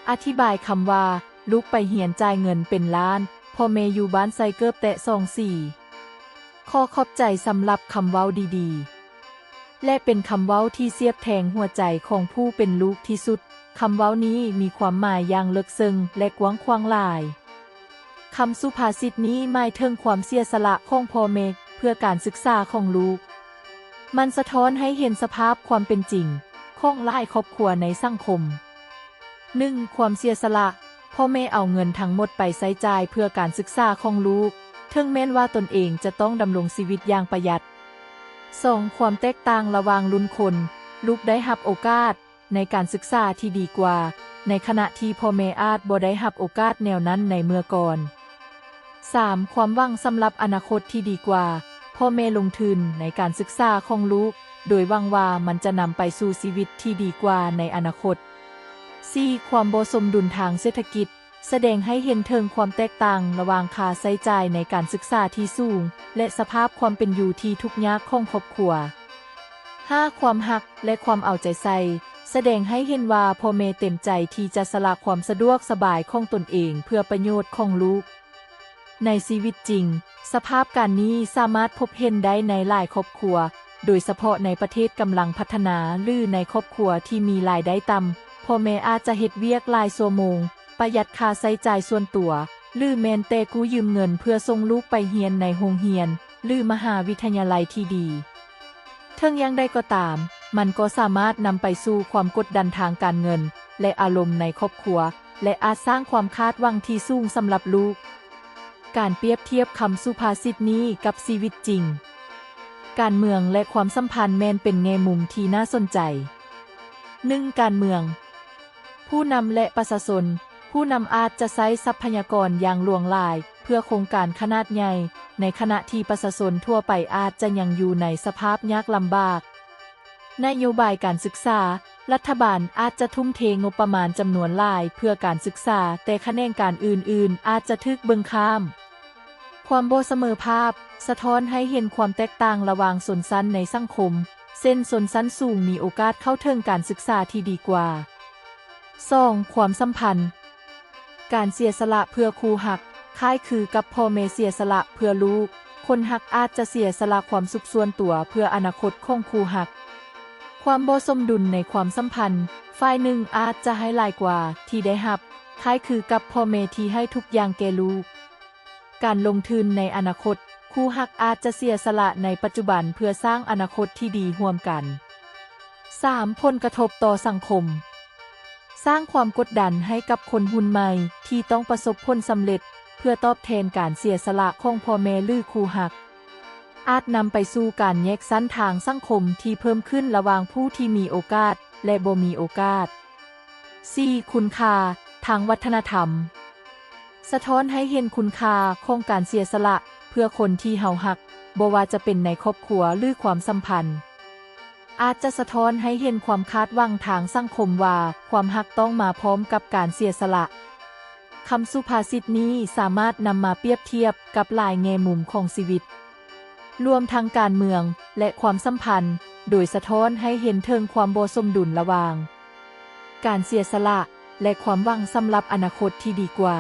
ອະທິບາຍຄຳວ່າ ລູກໄປຮຽນຈ່າຍເງິນເປັນລ້ານ, ພໍ່ແມ່ຢູ່ບ້ານໃສ່ເກີບແຕະສອງສີ. ຂໍຂອບໃຈສຳລັບຄຳເວົ້າດີໆ ແລະ ເປັນຄຳເວົ້າທີ່ສຽບແທງຫົວໃຈຂອງຜູ້ເປັນລູກທີ່ສຸດ. ຄຳເວົ້ານີ້ມີຄວາມໝາຍຢ່າງເລິກເຊິ່ງ ແລະ ກວ້າງຂວາງຫຼາຍ. ຄຳສຸພາສິດນີ້ໝາຍເຖິງຄວາມເສຍສະຫຼະຂອງພໍ່ແມ່ເພື່ອການສຶກສາຂອງລູກ. ມັນສະທ້ອນໃຫ້ເຫັນສະພາບຄວາມເປັນຈິງຂອງຫຼາຍຄອບຄົວໃນສັງຄົມ. ໜຶ່ງ, ຄວາມເສຍສະຫຼະ. ພໍ່ແມ່ເອົາເງິນທັງໝົດໄປໃຊ້ຈ່າຍເພື່ອການສຶກສາຂອງລູກ, ເຖິງແມ່ນວ່າຕົນເອງຈະຕ້ອງດຳລົງຊີວິດຢ່າງປະຢັດ. ສອງ, ຄວາມແຕກຕ່າງລະຫວ່າງລຸ້ນຄົນ, ລູກໄດ້ຮັບໂອກາດໃນການສຶກສາທີ່ດີກວ່າ, ໃນຂະນະທີ່ພໍ່ແມ່ອາດບໍ່ໄດ້ຮັບໂອກາດແນວນັ້ນໃນເມື່ອກ່ອນ. ສາມ, ຄວາມຫວັງສຳລັບອະນາຄົດທີ່ດີກວ່າ. ພໍ່ແມ່ລົງທຶນໃນການສຶກສາຂອງລູກ ໂດຍຫວັງວ່າມັນຈະນຳໄປສູ່ຊີວິດທີ່ດີກວ່າໃນອະນາຄົດ. ສີ່, ຄວາມບໍ່ສົມດຸນທາງເສດຖະກິດ ສະແດງໃຫ້ເຫັນເຖິງຄວາມແຕກຕ່າງລະຫວ່າງຄ່າໃຊ້ຈ່າຍໃນການສຶກສາທີ່ສູງ ແລະ ສະພາບຄວາມເປັນຢູ່ທີ່ທຸກຍາກຂອງຄອບຄົວ. ຫ້າ, ຄວາມຮັກ ແລະ ຄວາມເອົາໃຈໃສ່ ສະແດງໃຫ້ເຫັນວ່າພໍ່ແມ່ເຕັມໃຈທີ່ຈະສະຫຼະຄວາມສະດວກສະບາຍຂອງຕົນເອງເພື່ອປະໂຫຍດຂອງລູກ. ໃນຊີວິດຈິງ, ສະພາບການນີ້ສາມາດພົບເຫັນໄດ້ໃນຫຼາຍຄອບຄົວ, ໂດຍສະເພາະໃນປະເທດກຳລັງພັດທະນາ ຫຼື ໃນຄອບຄົວທີ່ມີລາຍໄດ້ຕ່ຳ, ພໍ່ແມ່ອາດຈະເຮັດວຽກຫຼາຍຊົ່ວໂມງ, ປະຢັດຄ່າໃຊ້ຈ່າຍສ່ວນຕົວ ຫຼື ແມ່ນແຕ່ກູ້ຢືມເງິນເພື່ອສົ່ງລູກໄປຮຽນໃນໂຮງຮຽນ ຫຼື ມະຫາວິທະຍາໄລທີ່ດີ. ເຖິງຢ່າງໃດກໍຕາມ, ມັນກໍສາມາດນຳໄປສູ່ຄວາມກົດດັນທາງການເງິນ ແລະ ອາລົມໃນຄອບຄົວ ແລະ ອາດສ້າງຄວາມຄາດຫວັງທີ່ສູງສຳລັບລູກ. ການປຽບທຽບຄຳສຸພາສິດນີ້ກັບຊີວິດຈິງ, ການເມືອງ ແລະ ຄວາມສຳພັນແມ່ນເປັນແງ່ມຸມທີ່ໜ້າສົນໃຈ. ໜຶ່ງ, ການເມືອງ. ຜູ້ນຳ ແລະ ປະຊາຊົນ. ຜູ້ນຳອາດຈະໃຊ້ຊັບພະຍາກອນຢ່າງຫຼວງຫຼາຍເພື່ອໂຄງການຂະໜາດໃຫຍ່, ໃນຂະນະທີ່ປະຊາຊົນທົ່ວໄປອາດຈະຍັງຢູ່ໃນສະພາບຍາກລຳບາກ. ນະໂຍບາຍການສຶກສາ. ລັດຖະບານອາດຈະທຸ່ມເທງົບປະມານຈຳນວນຫຼາຍເພື່ອການສຶກສາ, ແຕ່ຂະແໜງການອື່ນໆອາດຈະຖືກເບິ່ງຂ້າມ. ຄວາມບໍ່ສະເໝີພາບ ສະທ້ອນໃຫ້ເຫັນຄວາມແຕກຕ່າງລະຫວ່າງຊົນຊັ້ນໃນສັງຄົມ, ເຊັ່ນ ຊົນຊັ້ນສູງມີໂອກາດເຂົ້າເຖິງການສຶກສາທີ່ດີກວ່າ. ສອງ, ຄວາມສຳພັນ. ການເສຍສະຫຼະເພື່ອຄູ່ຮັກ ຄ້າຍຄືກັບພໍ່ແມ່ເສຍສະຫຼະເພື່ອລູກ, ຄົນຮັກອາດຈະເສຍສະຫຼະຄວາມສຸກສ່ວນຕົວເພື່ອອະນາຄົດຂອງຄູ່ຮັກ. ຄວາມບໍ່ສົມດຸນໃນຄວາມສຳພັນ, ຝ່າຍໜຶ່ງອາດຈະໃຫ້ຫຼາຍກວ່າທີ່ໄດ້ຮັບ, ຄ້າຍຄືກັບພໍ່ແມ່ທີ່ໃຫ້ທຸກຢ່າງແກ່ລູກ. ການລົງທຶນໃນອະນາຄົດ, ຄູ່ຮັກອາດຈະເສຍສະຫຼະໃນປັດຈຸບັນເພື່ອສ້າງອະນາຄົດທີ່ດີຮ່ວມກັນ. ສາມ, ຜົນກະທົບຕໍ່ສັງຄົມ. ສ້າງຄວາມກົດດັນໃຫ້ກັບຄົນຮຸ່ນໃໝ່ທີ່ຕ້ອງປະສົບຜົນສຳເລັດເພື່ອຕອບແທນການເສຍສະຫຼະຂອງພໍ່ແມ່ ຫຼື ຄູ່ຮັກ. ອາດນຳໄປສູ່ການແຍກຊັ້ນທາງສັງຄົມທີ່ເພີ່ມຂຶ້ນລະຫວ່າງຜູ້ທີ່ມີໂອກາດ ແລະ ບໍ່ມີໂອກາດ. ສີ່, ຄຸນຄ່າທາງວັດທະນະທຳ. ສະທ້ອນໃຫ້ເຫັນຄຸນຄ່າຂອງການເສຍສະຫຼະເພື່ອຄົນທີ່ເຮົາຮັກ, ບໍ່ວ່າຈະເປັນໃນຄອບຄົວ ຫຼື ຄວາມສຳພັນ. ອາດຈະສະທ້ອນໃຫ້ເຫັນຄວາມຄາດຫວັງທາງສັງຄົມວ່າ ຄວາມຮັກຕ້ອງມາພ້ອມກັບການເສຍສະຫຼະ. ຄຳສຸພາສິດນີ້ສາມາດນຳມາປຽບທຽບກັບຫຼາຍແງ່ມຸມຂອງຊີວິດ, ລວມທັງການເມືອງ ແລະ ຄວາມສຳພັນ, ໂດຍສະທ້ອນໃຫ້ເຫັນເຖິງຄວາມບໍ່ສົມດຸນລະຫວ່າງການເສຍສະຫຼະ ແລະ ຄວາມຫວັງສຳລັບອະນາຄົດທີ່ດີກວ່າ.